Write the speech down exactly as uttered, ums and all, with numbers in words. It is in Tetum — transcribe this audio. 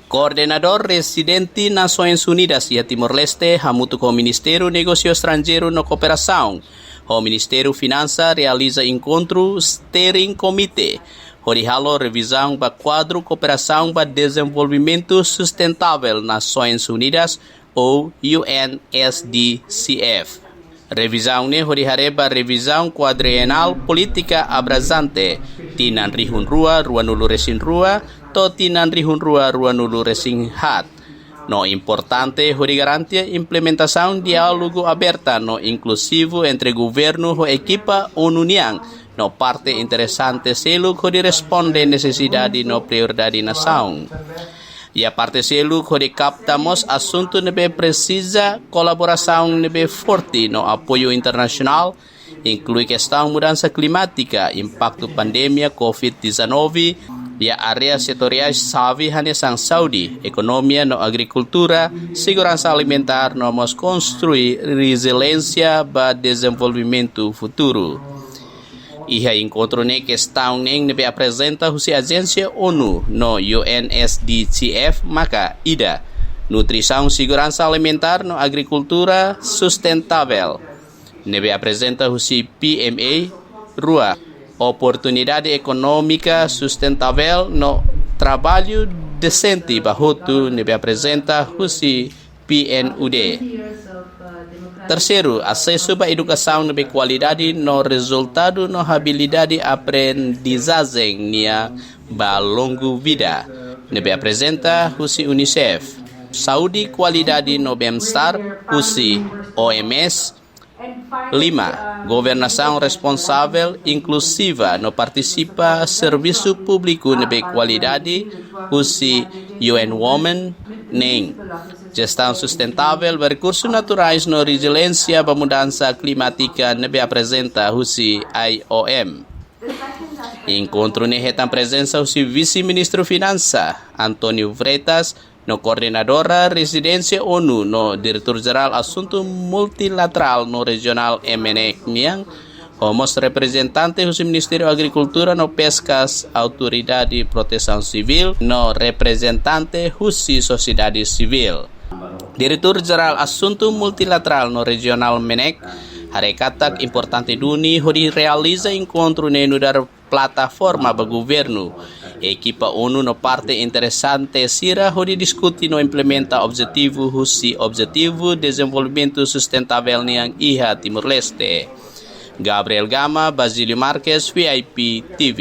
Koordenadór Rezidente Nasoins Unidas iha Timor-Leste hamutuk ho Ministériu Negósiu Estranjeiru no Kooperasaun ho Ministériu Finansa realiza enkontru Steering Committee hodi halo revizaun ba kuadru kooperasaun ba dezenvolvimentu sustentável Nasoins Unidas ou U N S D C F. Revizaun ne'e hodi haree ba revizaun kuadrienál polítika abrajante tinan rihun rua ruanulu resin rua to'o tinan rihun rua ruanulu resin haat. No importante hodi garante implementasaun diálogu aberta no inkluzivu entre governu ho ekipa ONU nian no parte interesante seluk hodi responde nesesidade no prioridade nasaun. Iha parte seluk hodi kapta mós asuntu ne'ebé presiza kolaborasaun ne'ebé forte no apoiu internasionál, inklui kestaun mudansa klimátika, impaktu pandemia covid dezanove iha área setoriais xave hanesan saúde, ekonomia no agrikultura, seguransa alimentár no mós konstrui reziliénsia ba dezenvolvimentu futuru. Iha enkontru ne'e kestaun neen ne'ebé aprezenta husi ajénsia ONU no U N S D C F maka ida, nutrisaun, seguransa alimentár no agrikultura sustentável ne'ebé aprezenta husi P M A, rua, oportunidade ekonómika sustentável no traballu desente ba hotu ne'ebé aprezenta husi P N U D. Terseiru, asesu ba edukasaun ne'ebé kualidade no rezultadu no abilidade aprendizajen nian ba longu vida ne'ebé aprezenta husi UNICEF. Saúde, kualidade no bem-estar husi O M S. Lima, governasaun responsavel, inkluziva no partisipa, servisu públiku ne'ebé kualidade husi U N Women, neen jestaun sustentável ba rekursu naturais no reziliénsia ba mudansa klimátika ne'ebé aprezenta husi I O M. Enkontru ne'e hetan prezensa husi Vise-Ministru Finansa, António Freitas, no Koordenadora Rezidénsia ONU no Diretór Jerál Asuntu Multilaterál no Rejionál MNEK nian, ho mós reprezentante husi Ministériu Agrikultura no Peskas, Autoridade Protesaun Sivíl no reprezentante husi sosiedade sivíl. Diretór Jerál Asuntu Multilaterál no Rejionál MNEK haree katak importante duni hodi realiza enkontru ne'e nu'udar plataforma ba governu, ekipa ONU no parte interesante sira hodi diskute no implementa objetivu husi Objetivu Dezenvolvimentu Sustentável nian iha Timor-Leste. Gabriel Gama, Basílio Marques, V I P T V.